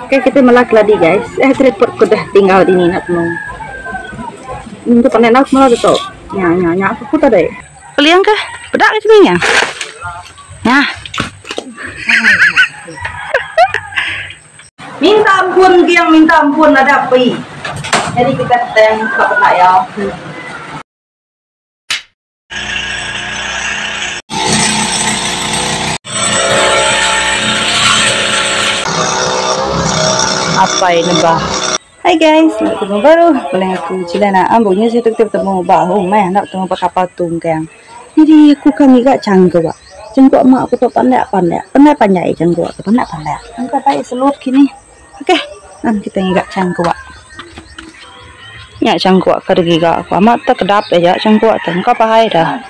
Okay kita mela keladi guys. Eh tripod ku dah tinggal dini nak temu. Untuk pandai nak mela tu. Nya nya nya aku ku tadi. Peliang ke? Pedak ke sini nya? Nya. Minta ampun giang minta ampun ada api. Jadi kita teng ka penak ya. Apai nebah. Hai guys, nak ketemu baru. Boleh aku Cilana ambunya saya tu kita bertemu ba rumah, nak bertemu ba kapal tunggang. Jadi aku kan ngiga cangguak. Cangguak mak aku tu pandai pandai. Pandai panjai cangguak tu pandai pandai. Engkau baik selup kini. Okey, nan kita ngiga cangguak. Nya cangguak ke digiga aku. Amat te kedap aja cangguak tu. Engkau pahai dah.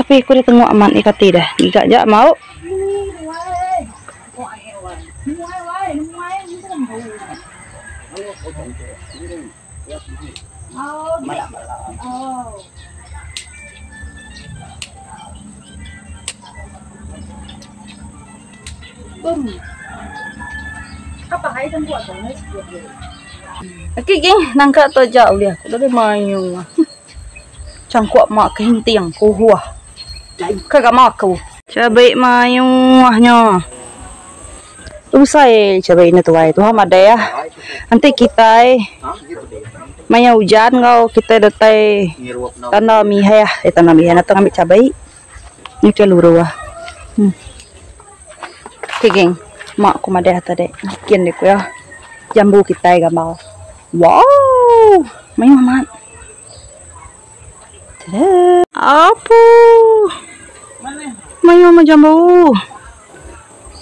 Tapi aku dah tengok amat ni kati dah. Giga ja mau. Okey geng, nangka tu aja ulih aku dah mayuh. Cangkuk mak ke hinting ku huah. Ke gama aku. Cabai mayuhnya. Usai cabai nya tuai tu madai ah. Enti kitai maya ujan enggau kitai datai tanda miheh eh tanda miheh enda tau ngambi cabai. Nyukai luru ah. Hmm. Okey geng, mak ku madah tadi bikin deh ku iya jambu kitai gambar. Wow, mayuh amat. Tada. Apu. Mayuh amat jambu.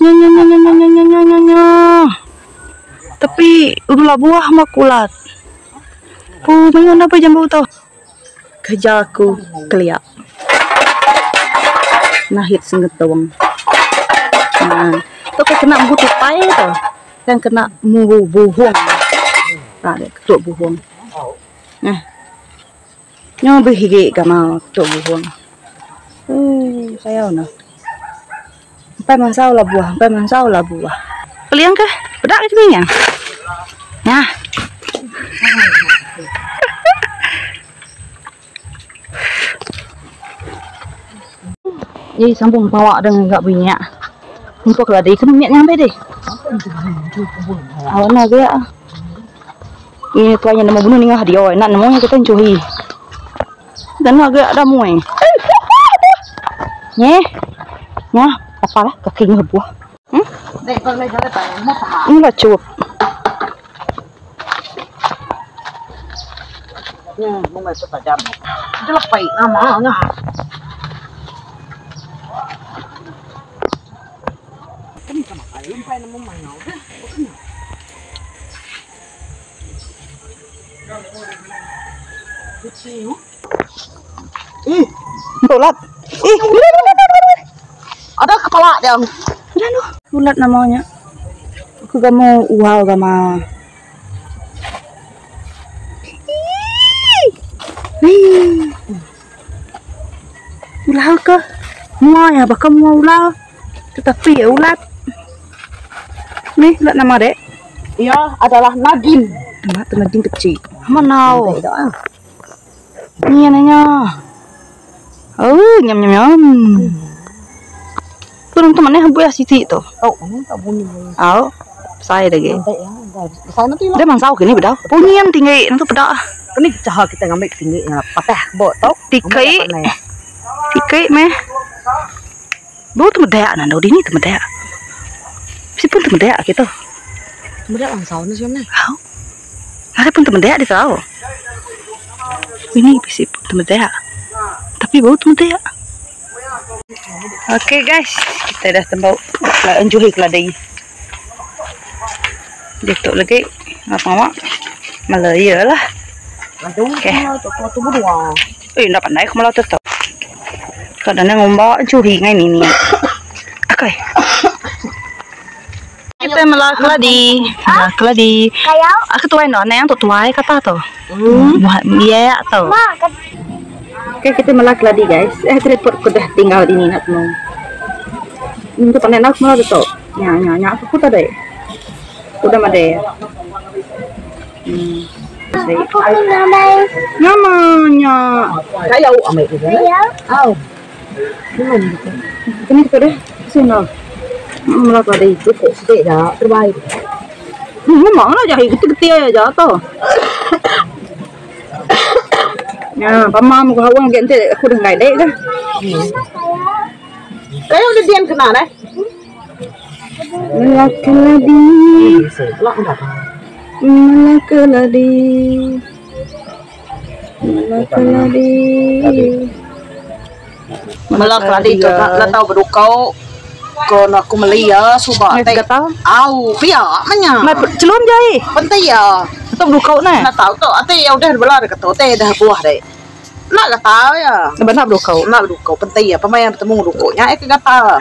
Nya nya nya nya nya nya nya nya nya. Tapi udah buah mak kulat. Pu mayuh enda jambu tu. Keja aku kelia. Nahit sengetong. Nah, tu ke kena mbu tupai tu. Kan kena muru buhung. Tak ada ketuk buhung. Nah. Nyo bihigi gamal ketuk buhung. Uh, sayau nah. Empai mansau lah buah, empai mansau lah buah. Peliang ke? Pedak ke ceminya? Nah. Jadi sambung bawa dengan gak bunyi. Untuk keladi kena minyak nyampe deh. Awak nak dia. Ini tuanya nama bunuh ni ngah dia. Nak nemu kita curi. Dan nak gak ada muai. Nye. Nya, apalah kaki ngebuah. Hmm? Ini lah cup. Ih, ulat. Ih, ada kepala dia. Udah noh, ulat namanya. Aku gak mau ual gak mau. Ih. Ular ke? Mua ya, bahkan mua ular. Tetapi ya ulat. Nih, ulat nama dek. Ya, adalah nagin. Nama tu nagin kecil. Mana? Ni nanya. Oh, nyam nyam nyam. Tu orang teman ni habu ya siti tu. Oh, ni tak bunyi. Oh, saya lagi. Saya nanti lah. Dia mangsau kini bedah. Bunyi yang tinggi, nanti pedak. Ini cara kita ngambil tinggi ya, patah bot tau. Tikai. Tikai meh. Bu tu medak nak ni tu medak. Si pun tu medak gitu. Medak mangsau ni siapa ni? Oh. Ada pun tu medak dia tahu. Ini bisi pun tu medak. Tapi bau tu medak. Okay guys, kita dah tembau enjuhi keladi. Dia tu lagi apa mak? Malaya lah. Okay. Eh, nak pandai aku malah tetap. Kadang-kadang ngombak curi ngai ni ni. Okay. Kita malah keladi, malah keladi. Aku tuai no, nang tu tuai kata tu. Buat biaya tu. Okay, kita malah keladi guys. Eh, tripod aku dah tinggal di ni nak temu. Untuk pandai nak malah tu. Nya nya nya aku tadi. Udah madai. Hmm. Nama nya. Kayau amai tu kan? Au. Kini kita deh. Sini. Melaka deh. Cukup sikit dah terbaik. Memang lah jahi keti-keti aja jatuh. Ya, pamam aku hawang ge enti aku dah enggai dek kah. Kayau dia dian kena deh. Melaka ladi. Melaka ladi. Melaka ladi. Melaka ladi tu la tau bedukau ko aku meli ya suba te. Au pia menya. Celum jai. Penting ya. Tau bedukau neh. Enda tau tu ati ya udah bela deka tu te dah buah dek. Enda gatal ya. Laban enda bedukau. Enda bedukau penting ya pemaya betemu dukau nya ke gatal.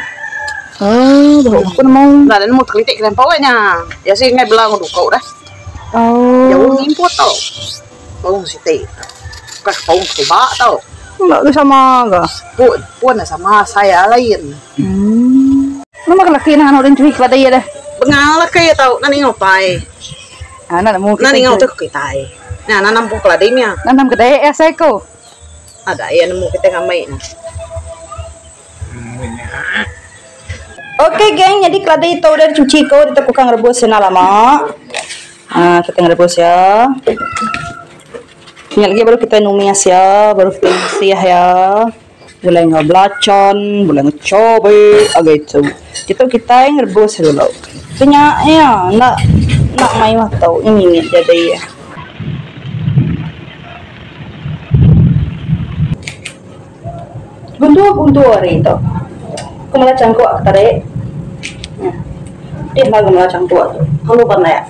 Oh, aku nemu. Enda nemu tekelitik ke dempo nya. Ya sih ngai bela enggau dukau dah. Oh. Jauh ngimput tu. Paung siti. Bukan paung suba tu. Enda ke sama ga. Pun pun sama saya lain. Hmm. Nama ke laki nah anak curi kepada iya dah. Bengal laki tau nan ninga utai. Ha nak nemu kita. Nan ninga utai kitai. Nah nanam pun keladi nya. Nanam kedai ya saya ko. Ada iya nemu kita ngamai nah. Okey geng, jadi keladi tu udah dicuci ko, kita kukang rebus sena lama. Ha, kita ngerebus ya. Ingat lagi baru kita numis ya, baru kita siah ya. Boleh enggau belacan, boleh enggau cabe, gitu. Ditu kitai ngerebus dulu. Nya iya enda enda mayuh tu mimit jadi. Guntur-guntur hari tu. Ku mela changkuk ke tadi. Ti enda ku mela changkuk tu. Lalu pandai.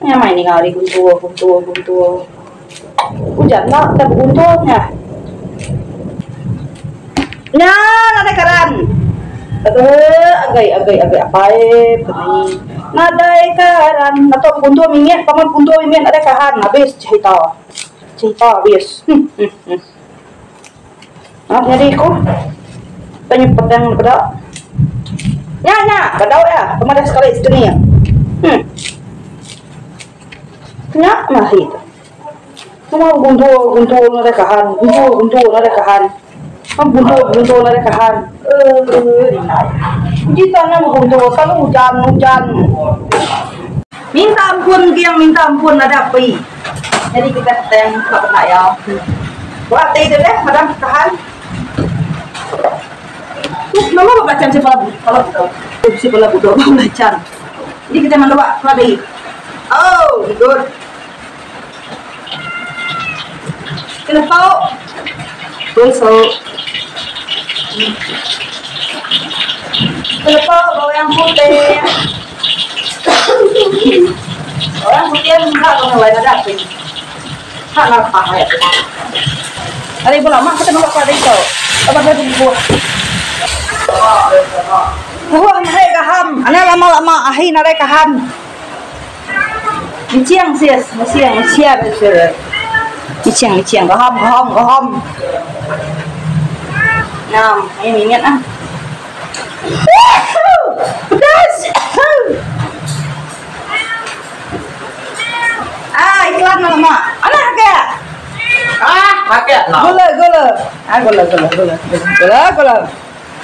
Nyamai ninga hari guntur guntur guntur. Ujan enda enda beguntur nya. Nya nadai karan. Agai agai agai agai apai penanyi. Nadai karan. Atok beguntur mimit paman beguntur mimit nadai kahan habis cerita. Cerita habis. Hmm hmm hmm. Amat nyadi ku. Tanya petang peda. Nya nya bedau iya pemadah sekali sekeni. Hmm. Nya mahi tu. Semua guntur guntur nadai kahan, guntur guntur nadai kahan. Guntur guntur nadai kahan. Eh indai. Uji tanah beguntur selalu ujan ujan. Minta ampun geng minta ampun nadai api. Jadi kita petang ka benda iya. Ba ati tu deh madam tahan. Nama ba belacan sipala pala budo. Sipala budo ba belacan. Jadi kita mandu ba keladi. Oh, good. Kena pau. Gosok. Kena pau bawang putih. Bawang putih enggak kau ngelai ada api. Hak lapah ya. Hari lama kita nolak pada itu. Apa saya buah. Buah naik kaham. Ana lama-lama ahi naik kaham. Miciang sis, miciang, miciang, miciang, miciang, gaham, gaham, gaham. Ngam, ini ingat ah. Pedas. Ah, iklan lama. Anak ke? Ah, pakai no. Gula, gula. Ah, gula, gula, gula, gula, gula.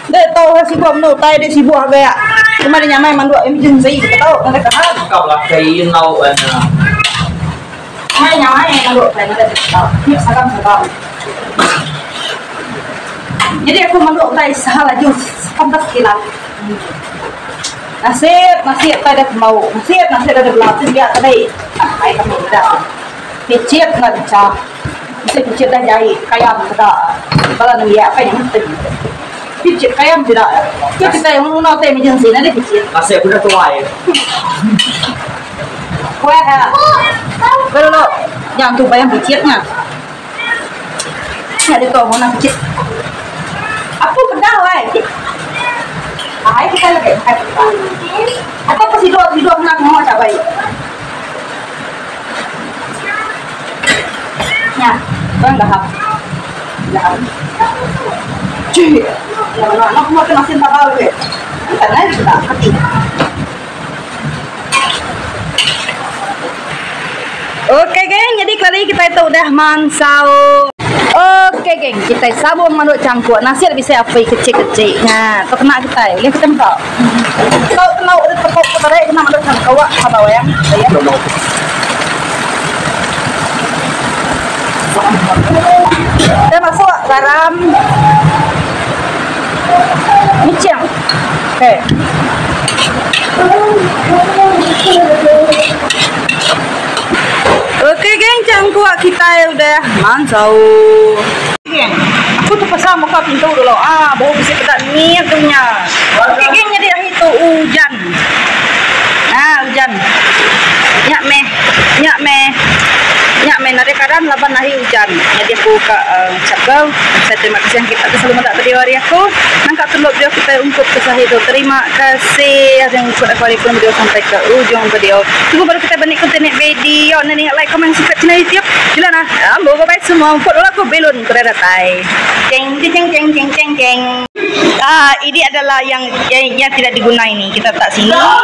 Dek tahu ha sibuk menu tai dek sibuk haga ya. Cuma dia nyamai manduk emergency kita tahu kan kata ha. Kau lah kai nau ana. Nyamai nyamai manduk kai ada tahu. Ni sagam sagam. Jadi aku manduk tai saha laju pantas kilat. Nasib nasib tai dah mau. Nasib nasib dah belah dia tadi. Ah, ai kamu dah. Picit lah pecah. Mesti picit dah jahit kayam kita. Kalau ni apa yang penting. Picit kayam tidak. Kita kita yang mau nak emergency nanti picit. Nasib aku dah tua ya. Kueh ya. Baru lo, jangan tu bayang picitnya. Ni ada tu mau nak picit. Aku pedah wai. Ai kita lagi ai pedah. Atau pasti dua dua nak mau cabai. Ya, bang dah. Dah. Cik. Nak nak nak makan nasi tabal ke? Kan naik tak hati. kali kitai tu udah mansau. Okey geng, kitai sambung manduk changkuk. Nasib bisi api kecik-kecik nya. Tu kena kitai. Ulih kitai meda. Tu kena udah tepuk ke tarik kena manduk changkuk ba bawang. Kita masuk garam. Micing. Okey. Okey geng, cangkuk kitai udah mansau. Geng, aku terpaksa muka pintu dulu. Ah, baru bisi peda mit dunya. Okey geng, nyadi hari tu ujan. Ah, ujan. Nya meh, nya meh. Nya meh nadai karan laban hari ujan. Nyadi aku ka ngucap ke saya terima kasih kita ke selalu meda video hari aku. Nangka telu video kitai ungkup ke sehari tu. Terima kasih yang ngikut aku ari pun video sampai ke ujung video. Tunggu baru kitai benik konten video. Enda ningat like, comment, subscribe channel YouTube. Jela nah. Ambo bye bye semua. Ungkup dulu aku belun ku dah datai. Jeng jeng jeng jeng jeng jeng. Ah, ini adalah yang yang, yang tidak diguna ini. Kita letak sini. Ah.